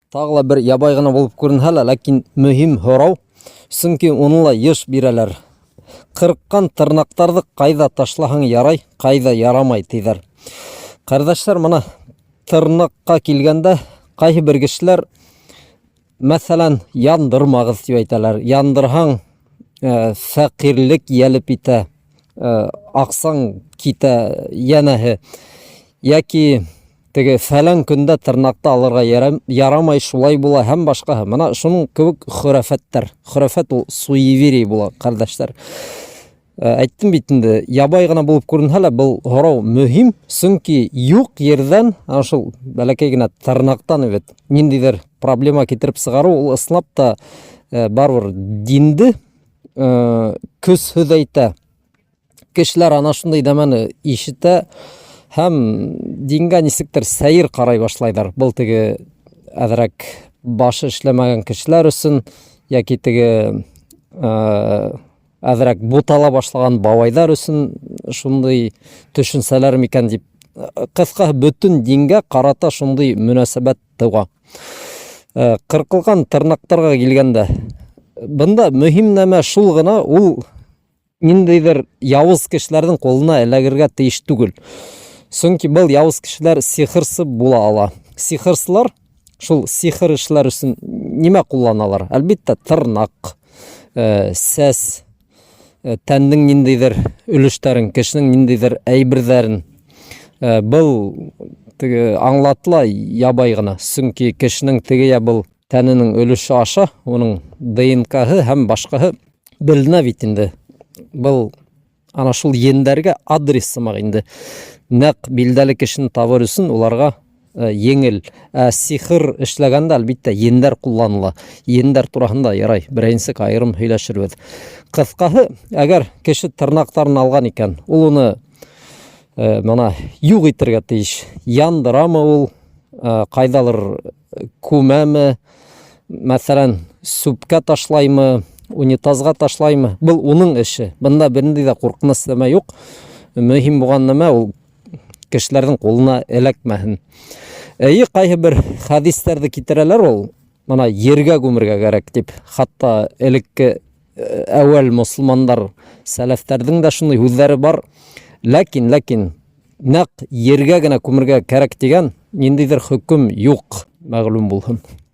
Тағы ла бер ябай ғына булып күренһә лә, ләкин мөһим һорау, сөнки уны ла йыш бирәләр. Ҡырҡҡан тырнаҡтарҙы ҡайҙа ташлаһаң ярай, ҡайҙа ярамай, тиҙәр. Ҡәрҙәштәр, мына тырнаҡҡа килгәндә, ҡайһы бер кешеләр, мәҫәлән, яндырмағыҙ тип әйтәләр. Яндырһаң, э, фәҡирлек йәлеп итә, э, аҡсаң китә, йәнәһе. Йәки теге фәлән көндә тырнаҡты алырға ярамай, шулай була һәм башҡаһы. Мына шуның кеүек хөрәфәттәр. Хөрәфәт ул суеверие була, ҡәрҙәштәр. Э, әйттем бит инде, ябай ғына булып күренһә лә, был һорау мөһим, сөнки юҡ ерҙән, ана шул бәләкәй генә тырнаҡтан бит ниндәйҙер проблема китереп сығарыу, ул ысынлап та э, барыбер динде э, көсһөҙ әйтә. Кешеләр ана шундай нәмәне ишетә һәм дингә нисектер сәйер ҡарай башлайҙар. Был теге әҙерәк башы эшләмәгән кешеләр өсөн йәки теге әҙерәк бутала башлаған бабайҙар өсөн шундай төшөнсәләр микән дип, ҡыҫҡаһы, бөтөн дингә ҡарата шундай мөнәсәбәт тыуа. Ҡырҡылған тырнаҡтарға килгәндә, бында мөһим нәмә шул ғына, ул ниндәйҙер яуыз кешеләрҙең ҡулына эләгергә тейеш түгел. Сөнки был яуыз кешеләр сихырсы була ала. Сихырсылар шул сихыр эшләр өсөн нимә ҡулланалар? Әлбиттә, тырнаҡ, э, сәс, э, тәндең ниндәйҙер өлөштәрен, кешенең ниндәйҙер әйберҙәрен. Э, был теге аңлатыла ябай ғына, сөнки кешенең теге я был тәненең өлөшө аша уның ДНК-һы һәм башҡаһы беленә бит инде. Был ана шул ендәргә адрес сымаҡ инде. Нәҡ билдәле кешене табыр өсөн уларға э, еңел. Ә сихыр эшләгәндә, әлбиттә, ендәр ҡулланыла. Ендәр тураһында ярай, берәйенсек айырым һөйләшербеҙ. Ҡыҫҡаһы, әгәр кеше тырнаҡтарын алған икән, ул уны э, мына юҡ итергә тейеш. Яндырамы ул, э, ҡайҙалыр күмәме, мәҫәлән, сүпкә ташлаймы, унитазға ташлаймы, был уның эше. Бында бернинди ҙә ҡурҡыныс нәмә юҡ. Мөһим булған нәмә ул кешеләрҙең ҡулына эләкмәһен. Эйе, ҡайһы бер хәдистәрҙе китерәләр ул, мына ергә күмергә кәрәк тип. Хатта элекке э, әүәл мосолмандар, сәләфтәрҙең дә шундай һүҙҙәре бар. Ләкин, ләкин нәҡ ергә генә күмергә кәрәк тигән ниндәйҙер хөкөм юҡ, мәғлүм булһын.